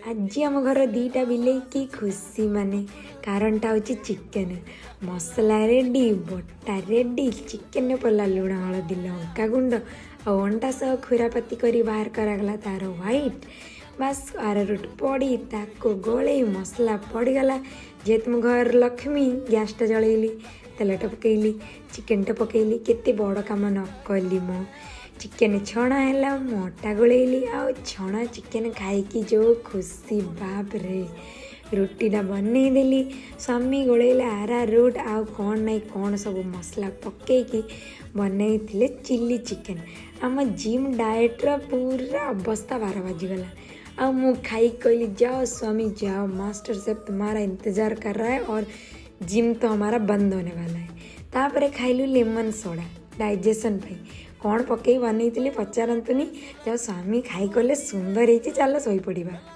ଆଜି ଆମ ଘର ଦୁଇଟା ବିଲେଇ କି ଖୁସି, ମାନେ କାରଣଟା ହେଉଛି ଚିକେନ୍। ମସଲା ରେଡ଼ି, ବଟା ରେଡ଼ି, ଚିକେନ୍ରେ ପଡ଼ିଲା ଲୁଣ, ହଳଦୀ, ଲଙ୍କା ଗୁଣ୍ଡ ଆଉ ଅଣ୍ଡା ସହ ଖୁରାପାତି କରି ବାହାର କରାଗଲା ତା'ର ହ୍ୱାଇଟ୍। ବାସ୍, ଆରାରୁଟ୍ ପଡ଼ି ତାକୁ ଗୋଳେଇ ମସଲା ପଡ଼ିଗଲା। ଯେହେତୁ ମୁଁ ଘର ଲକ୍ଷ୍ମୀ, ଗ୍ୟାସ୍ଟା ଜଳେଇଲି, ତେଲଟା ପକେଇଲି, ଚିକେନ୍ଟା ପକେଇଲି। କେତେ ବଡ଼ କାମ ନ କଲି ମୁଁ! ଚିକେନ୍ ଛଣା ହେଲା, ମୁଁ ଅଟା ଗୋଳେଇଲି ଆଉ ଛଣା ଚିକେନ୍ ଖାଇକି ଯେଉଁ ଖୁସି, ବାପରେ! ରୁଟିଟା ବନେଇଦେଲି। ସ୍ୱାମୀ ଗୋଳେଇଲେ ଆରାରୁଟ୍ ଆଉ କ'ଣ ନାଇଁ କ'ଣ ସବୁ ମସଲା ପକେଇକି ବନେଇଥିଲେ ଚିଲି ଚିକେନ୍। ଆମ ଜିମ୍ ଡାଏଟ୍ର ପୁରା ଅବସ୍ଥା ବାର ବାଜିଗଲା। ଆଉ ମୁଁ ଖାଇକି କହିଲି, "जाओ स्वामी, जाओ, मास्टर साहब तुम्हारा इंतज़ार कर रहा है और जिम तो हमारा बंद होने वाला है।" ତାପରେ ଖାଇଲୁ ଲେମନ୍ ସୋଡ଼ା ଡାଇଜେସନ୍ ପାଇଁ। କ'ଣ ପକେଇ ବନେଇଥିଲି ପଚାରନ୍ତୁନି। ଯାଉ, ସ୍ୱାମୀ ଖାଇ କଲେ ସୁନ୍ଦର ହେଇଛି, ଚାଲ ଶୋଇପଡ଼ିବା।